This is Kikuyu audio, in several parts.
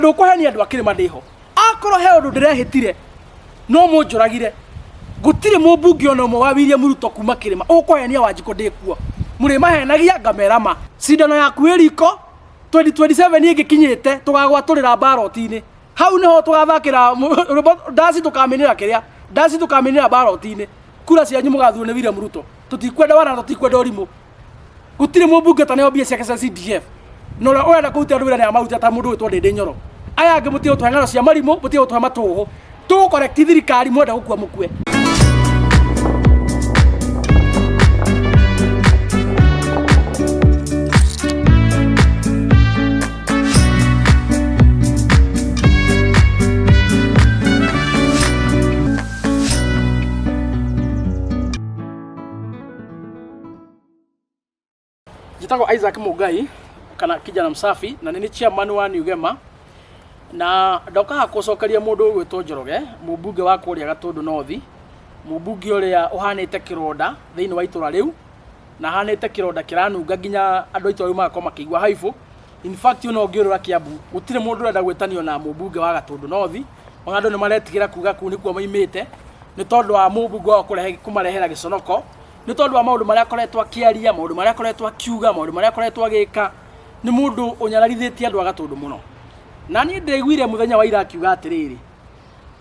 Ndũkũhenia andũ a kĩrĩma ndĩho. Akorwo he ũndũ ndĩrehĩtire no mũnjũragire. Gũtirĩ mũmbunge ona ũmwe wa William Ruto kuma kĩrĩma ũkũhenia Wanjikũ ndĩkuo. Mũrĩmahenagia ngamera ma. Cindano yaku ĩ riko 2027 ĩngĩkinyĩte tũgagwatũrĩra ballot-inĩ. Hau nĩho tũgathakĩra rwĩmbo ndaci tũkamĩnĩra kĩrĩa ndaci tũkamĩnĩra ballot-inĩ. Kura cianyu mũgathurwo nĩ William Ruto. Tũtikwenda wara na tũtikwenda ũrimũ. Gũtirĩ mũmbunge ũtaneo mbia ciake cia CDF. Na ũrĩa ũrenda kũrutĩra andũ wĩra nĩ amarutĩra ta mũndũ ũgwĩtwo Ndĩndĩ Nyoro. Aya angĩ mũtige gũtũhe ng'ano cia marimũ, mũtige gũtũhe matũhũ. Tũgũ correct thirikari mwenda gũkua mũkue. Njĩtagwo Isaac Mũngai kana kijana msafi na nĩ nĩ chairman wa New Gema na ndoka haha gũcokeria mũndũ ũgwĩtwo Njoroge mũmbunge wa kũrĩa Gatũndũ North, mũmbunge ũrĩa ũhanĩte kĩronda thĩinĩ wa itũra rĩu na ahanĩte kĩronda kĩranunga nginya andũ a itũra rĩu magakorwo makĩigua haibũ. In fact ona ũngĩũrũra Kiambu gũtirĩ mũndũ ũrenda gwĩtanio na mũmbunge wa Gatũndũ North, ona andũ nĩ maretigĩra kuga kũu nĩkuo maimĩte nĩ tondũ wa mũmbunge wao kũmarehera gĩconoko. Nĩ tondũ wa maũndũ marĩa akoretwo akĩaria, maũndũ marĩa akoretwo akiuga, maũndũ marĩa akoretwo agĩka, nĩ mũndũ ũnyararithĩtie andũ a Gatũndũ mũno. Na niĩ ndĩraiguire mũthenya wa ira akiuga atĩrĩrĩ,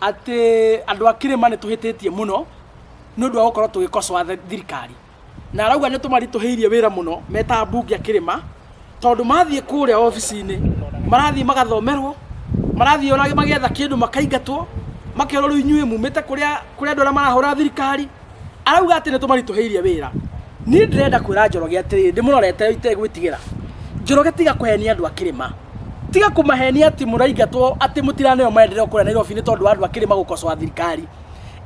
atĩ andũ a kĩrĩma nĩ tũhĩtĩtie mũno nĩ ũndũ wa gũkorwo tũgĩkocoa thirikari. Na arauga nĩ tũmaritũhĩirie wĩra mũno me ta ambunge a kĩrĩma, tondũ mathiĩ kũrĩa obici-inĩ, marathiĩ magathomerwo, marathiĩ ona magĩetha kĩndũ makaingatwo, makerwo rĩu inyuĩ mumĩte kũrĩa kũrĩ andũ arĩa marahũra thirikari. Arauga atĩ nĩ tũmaritũhĩirie wĩra. Niĩ ndĩrenda kwĩra Njoroge atĩrĩrĩ, ndĩmũrorete itegwĩtigĩra. Njoroge tiga kũhenia andũ a kĩrĩma. Tiga kũmahenia atĩ mũraingatwo atĩ mũtiraneo maendeleo kũrĩa Nairobi nĩ tondũ wa andũ a kĩrĩma gũkocoa thirikari.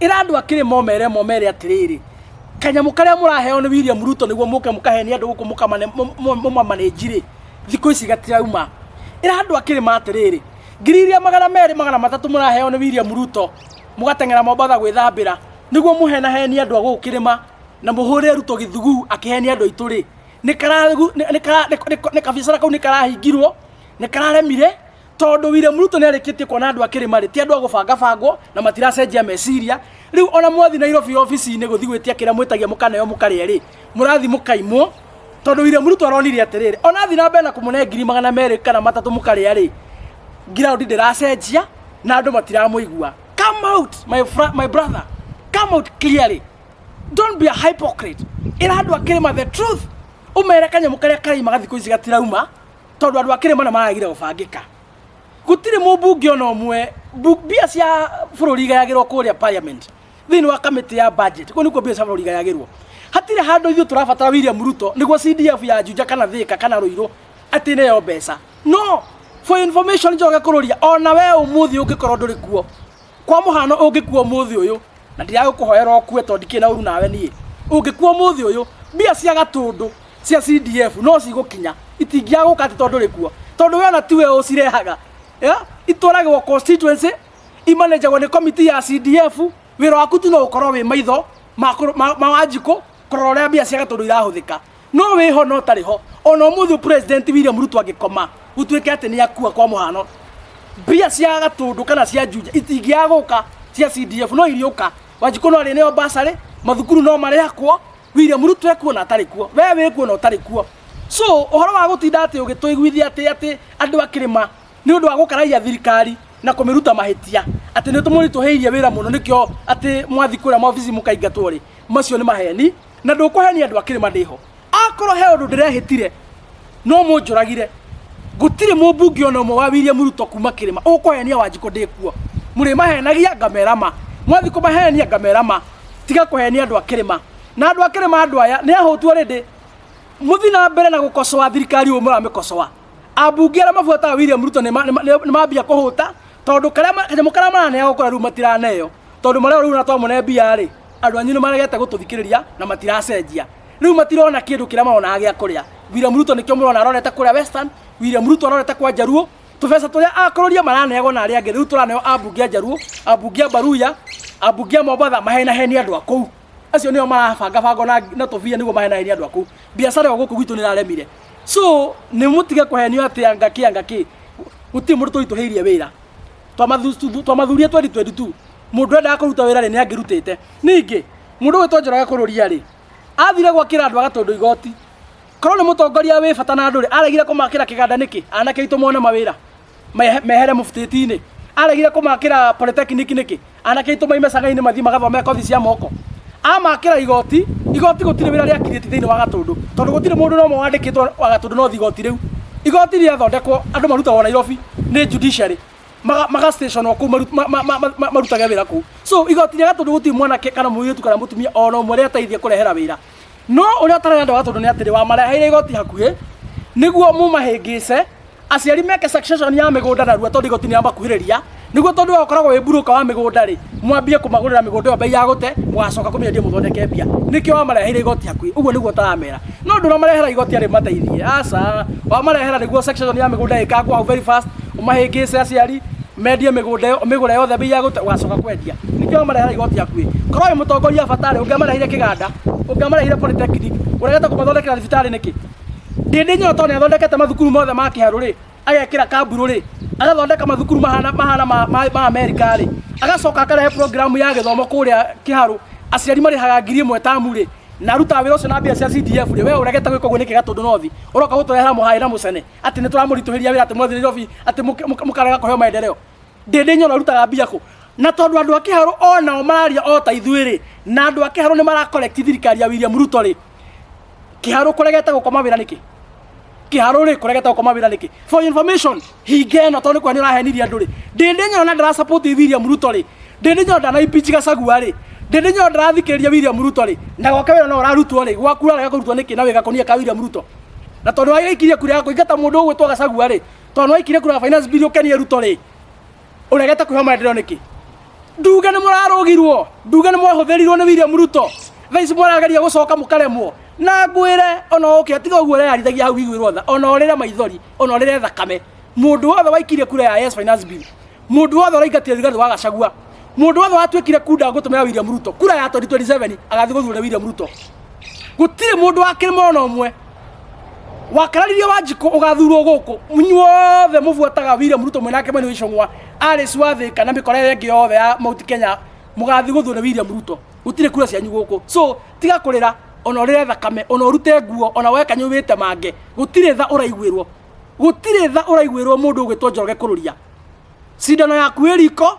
Ĩra andũ a kĩrĩma ũmere ma ũmere atĩrĩrĩ, kanyamũ karĩa mũraheo nĩ William Ruto nĩguo mũke mũkahenie andũ gũkũ mũmamanĩnji rĩ, thikũ ici gatirauma. Ĩra andũ a kĩrĩma atĩrĩrĩ, ngiri iria 200 300 mũraheo nĩ William Ruto mũgateng'era Mombatha gwĩthambĩra nĩguo mũhenahenie andũ a gũkũ kĩrĩma na mũhũrĩre Ruto gĩthuguu akĩhenia andũ aitũ rĩ, nĩ kabiacara kau nĩ karahingirwo, nĩ kararemire tondũ William Ruto nĩ arĩkĩtie kuona andũ a kĩrĩma rĩ ti andũ a gũbangabangwo na matiracenjia meciria. Rĩu ona mwathiĩ Nairobi obici-inĩ gũthiĩ gwĩtia kĩrĩa mwĩtagia mũkaneo mũkarĩa rĩ, mũrathiĩ mũkaimwo tondũ William Ruto aronire atĩrĩrĩ, ona athiĩ na mbere na kũmũne ngiri 200 kana 300 mũkarĩa rĩ, ground ndĩracenjia na andũ matiramũigua. Come out my brother, come out clearly, don't be a hypocrite. Ĩra andũ a kĩrĩma the truth, ũmere kanyamũ karĩa karaimaga thikũ ici gatirauma tondũ andũ a kĩrĩma nĩ maragire gũbangĩka. Gũtirĩ mũmbunge ona ũmwe, mbia cia bũrũri igayagĩrwo kũrĩa parliament thĩinĩ wa kamĩtĩ ya budget, kũu nĩkuo mbia cia bũrũri igayagĩrwo. Hatirĩ handũ ithuĩ tũrabatara William Ruto nĩguo CDF ya Juja kana Thika kana Ruiru atĩ nĩyo mbeca. No for information Njoroge kũrũria, ona we ũmũthĩ ũngĩkorwo ndũrĩ kuo, kwa mũhano ũngĩkua ũmũthĩ ũyũ, na ndiragũkũhoera ũkue tondũ ndikĩrĩ na ũru nawe niĩ, ũngĩkua ũmũthĩ ũyũ, mbia cia Gatũndũ cia CDF no cigũkinya, itingĩaga gũka atĩ tondũ ndũrĩ kuo, tondũ we ona tiwe ũcirehaga. Yeah? Itwaragĩrwo constituency, imanĩnjagwo nĩ committee ya CDF, wĩra waku tu no ũkorwo wĩ maitho ma Wanjikũ kũrora ũrĩa mbia cia Gatũndũ irahũthĩka. No wĩho no ũtarĩ ho. Ona ũmũthĩ President William Ruto angĩkoma gũtuĩke atĩ nĩ akua kwa mũhano, mbia cia Gatũndũ kana cia Juja itingĩaga gũka cia CDF no iriũka. Wanjikũ no arĩneo bursary, mathukuru no marĩakwo, William Ruto ekuo na atarĩ kuo, we wĩkuo na ũtarĩ kuo. So ũhoro wa gũtinda atĩ ũgĩtũiguithia atĩ andũ a kĩrĩma nĩ ũndũ wa gũkararia thirikari na kũmĩruta mahĩtia atĩ nĩ tũmũritũhĩirie wĩra mũno nĩkĩo atĩ mwathi kũrĩa maobici mũkaingatwo rĩ, macio nĩ maheni na ndũkũhenia andũ a kĩrĩma ndĩho. Akorwo he ũndũ ndĩrehĩtire no mũnjũragire, gũtirĩ mũmbunge ona ũmwe wa William Ruto kuma kĩrĩma ũkũhenia Wanjikũ ndĩkuo. Mũrĩmahenagia ngamera ma, mwathi kũmahenia ngamera ma. Tiga kũhenia andũ a kĩrĩma. Na andũ a kĩrĩma andũ aya nĩ ahũtu already. Mũthiĩ na mbere na gũkocoa thirikari ũũ mũramĩkocoa. Ambunge arĩa mabuataga William Ruto nĩ mambia kũhũta tondũ kanyamũ karĩa maraneagwo kũrĩa rĩu matiraneo, tondũ marĩa rĩu na twamũne mbia rĩ, andũ anyu nĩ maregete gũtũthikĩrĩria na matiracenjia. Rĩu matirona kĩndũ kĩrĩa maronaga gĩa kũrĩa. William Ruto nĩkĩo mũrona arorete kũrĩa Western, William Ruto arorete kwa Njaruo, tũbeca tũrĩa akũrũria maraneagwo na arĩa angĩ rĩu tũraneo ambunge a Njaruo, ambunge a Baruya, ambunge a Mombatha mahenahenie andũ a kũu. Acio nĩo marabangabangwo na tũbia nĩguo mahenahenie andũ a kũu. Biacara ĩyo gũkũ gwitũ nĩ ĩraremire. So nĩ mũtige kũhenio atĩ anga kĩ anga kĩ. Gũtirĩ mũndũ tũritũhĩirie wĩra. Twamathuria 2022, mũndũ endaga kũruta wĩra rĩ, nĩ angĩrutĩte. Ningĩ mũndũ ũgwĩtwo Njoroge Kũrũria rĩ, athire gwakĩra andũ a Gatũndũ igoti. Korwo nĩ mũtongoria wĩ bata na andũ rĩ, aregire kũmakĩra kĩganda nĩkĩ? Anake aitũ mone mawĩra, mehere mũbutĩti-inĩ. Aregire kũmakĩra polytechnic nĩkĩ? Anake aitũ maime canga-inĩ mathiĩ magathome kothi cia moko. Amakĩra igoti, igoti gũtirĩ wĩra rĩa create thĩinĩ wa Gatũndũ, tondũ gũtirĩ mũndũ na ũmwe wandĩkĩtwo wa Gatũndũ North igoti rĩu. Igoti rĩathondekwo andũ marutagwo Nairobi nĩ judiciary, maga stationwo kũu marutage wĩra kũu. So igoti rĩa Gatũndũ gũtirĩ mwanake kana mũirĩtu kana mũtumia ona ũmwe rĩateithia kũrehera wĩra. No ũrĩa ũtarenda andũ a Gatũndũ nĩ atĩrĩ, wamareheire igoti hakuhĩ nĩguo mũmahĩngĩce aciari meke succession ya mĩgũnda narua tondũ igoti nĩ yamakuhĩrĩria, nĩguo tondũ we ũkoragwo wĩ mburuka wa mĩgũnda rĩ, mwambie kũmagũrĩra mĩgũnda ĩyo bei ya gũte, mũgacoka kũmĩendia mũthondeke mbia. Nĩkĩo wamareheire igoti hakuhĩ, ũguo nĩguo ũtaramera. No ndũramarehera igoti arĩ mateithie, aca, wamarehera nĩguo succession ya mĩgũnda ĩkangwo hau very fast, ũmahĩngĩce aciari mendie mĩgũnda ĩyo, ũmĩgũre yothe bei ya gũte, ũgacoka kwendia. Nĩkĩo wamarehera igoti hakuhĩ. Korwo wĩ mũtongoria bata rĩ, ũngĩamareheire kĩganda, ũngĩamareheire polytechnic, ũregete kũmathondekera thibitarĩ nĩkĩ? Ndĩndĩ Nyoro tondũ nĩathondekete mathukuru mothe ma Kĩharũ rĩ, agekĩra kamburu rĩ, agathondeka mathukuru mahana mahana ma, ma, ma Amerika rĩ, agacoka akarehe program ya gĩthomo kũrĩa Kĩharũ, aciari marĩhaga 1000 tamu rĩ, na arutaga wĩra ũcio na mbia cia CDF rĩ, we ũregete gwĩka ũguo nĩkĩ Gatũndũ North? Ũroka gũtũrehera mũhaĩ na mũcene atĩ nĩtũramũritũhĩria wĩra atĩ mwathiĩ Nairobi atĩ mũkarega kũheo maendeleo. Ndĩndĩ Nyoro arutaga mbia kũ? Na tondũ andũ a Kĩharũ onao mararia o ta ithuĩ rĩ, na andũ a Kĩharũ nĩ mara correct thirikari ya William Ruto rĩ, Kĩharũ kũregete gũkoma wĩra nĩkĩ? Kĩharũ rĩ kũregete gũkoma wĩra nĩkĩ? For information, hinge ĩno tondũ nĩ kuona nĩ ũrahenirie andũ rĩ, Ndĩndĩ Nyoro na ndĩra support William Ruto rĩ, Ndĩndĩ Nyoro ndana impeach Gachagua rĩ, Ndĩndĩ Nyoro ndĩrathikĩrĩria William Ruto rĩ, na gwake wĩra no ũrarutwo rĩ, gwaku ũrarega kũrutwo nĩkĩ na wĩ gakũnia ka William Ruto? Na tondũ waikirie kura ya kũingata mũndũ ũgwĩtwo Gachagua rĩ, tondũ waikirie kura ya finance bill ũkenie Ruto rĩ, ũregete kwĩho maendeleo nĩkĩ? Nduge nĩ mũrarũgirwo, nduge nĩ mwahũthĩrirwo nĩ William Ruto, thaa ici mũrageria gũcoka mũkaremwo. Na ngwĩre ona ũkĩa tiga ũguo ũreyarithagia hau wĩiguĩrwo tha, ona ũrĩre maithori, ona ũrĩre thakame. Mũndũ wothe waikirie kura ya yes finance bill, mũndũ wothe ũraingatire Rigathĩ wa Gachagua, mũndũ wothe watuĩkire kunda gũtũmĩra William Ruto kura ya 2027 agathiĩ gũthurwo nĩ William Ruto. Gũtirĩ mũndũ wa kĩrĩma ona ũmwe wakararirie Wanjikũ ũgathurwo gũkũ. Inyuothe mũbuataga William Ruto mwĩnake mwene Icũng'wa, Alice wa Thĩka na mĩkora ĩrĩa ĩngĩ yothe ya Mount Kenya, mũgathiĩ gũthurwo nĩ William Ruto. Gũtirĩ kura cianyu gũkũ. So tiga kũrĩra, ona ũrĩre thakame, ona ũrute nguo, ona woe kanyũ wĩte mange, gũtirĩ tha ũraiguĩrwo. Gũtirĩ tha ũraiguĩrwo mũndũ ũgwĩtwo Njoroge Kũrũria. Cindano yaku ĩ riko,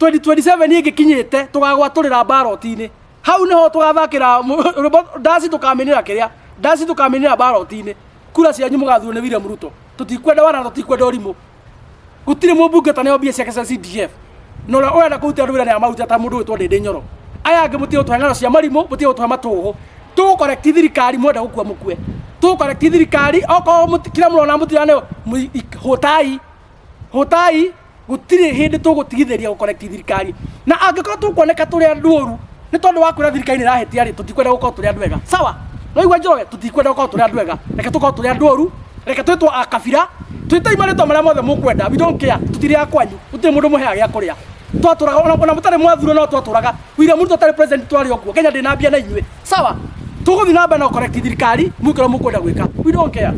2027 ĩngĩkinyĩte tũgagwatũrĩra ballot-inĩ. Hau niho tũgathakĩra rwĩmbo ndaci, tũkamĩnĩra kĩrĩa ndaci, tũkamĩnĩra ballot-inĩ. Kura cianyu mũgathurwo nĩ William Ruto. Tũtikwenda wana, tũtikwenda ũrimũ. Gũtirĩ mũmbunge ũtaneo mbia ciake cia CDF, na ũrĩa ũrenda kũrutĩra andũ wĩra nĩ amaruta ta mũndũ wĩtwo Ndĩndĩ Nyoro. Aya angĩ mũtige gũtũhe ng'ano cia marimũ, mũtige gũtũhe matũhũ. Tũgũ correct thirikari, mwenda gũkua mũkue. Tũgũ correct thirikari, okorwo kĩrĩa mũrona mũtiraneo, hũtai hũtai. Gũtirĩ hĩndĩ tũgũtigithĩria gũ correct thirikari, na angĩkorwo tũkuoneka tũrĩ andũ oru nĩ tondũ wa kwĩra thirikari nĩ ĩrahĩtia rĩ, tũtikwenda gũkorwo tũrĩ andũ ega. Sawa, no igua Njoroge, tũtikwenda gũkorwo tũrĩ andũ ega. Reke tũkorwo tũrĩ andũ oru, reke twĩtwo a kabira, twĩtei marĩtwa marĩa mothe mũkwenda, we don't care. Tũtirĩ a kwanyu, gũtirĩ mũndũ mũheaga gĩa kũrĩa. Twatũraga ona mũtarĩ mwathurwo, no twatũraga William Ruto atarĩ president, twarĩ o kuo. Kenya ndĩ na mbia na inyuĩ. Sawa, tũgũthiĩ na mbere na correct thirikari, mwĩke ũrĩa mũkwenda gwĩka, we don't care.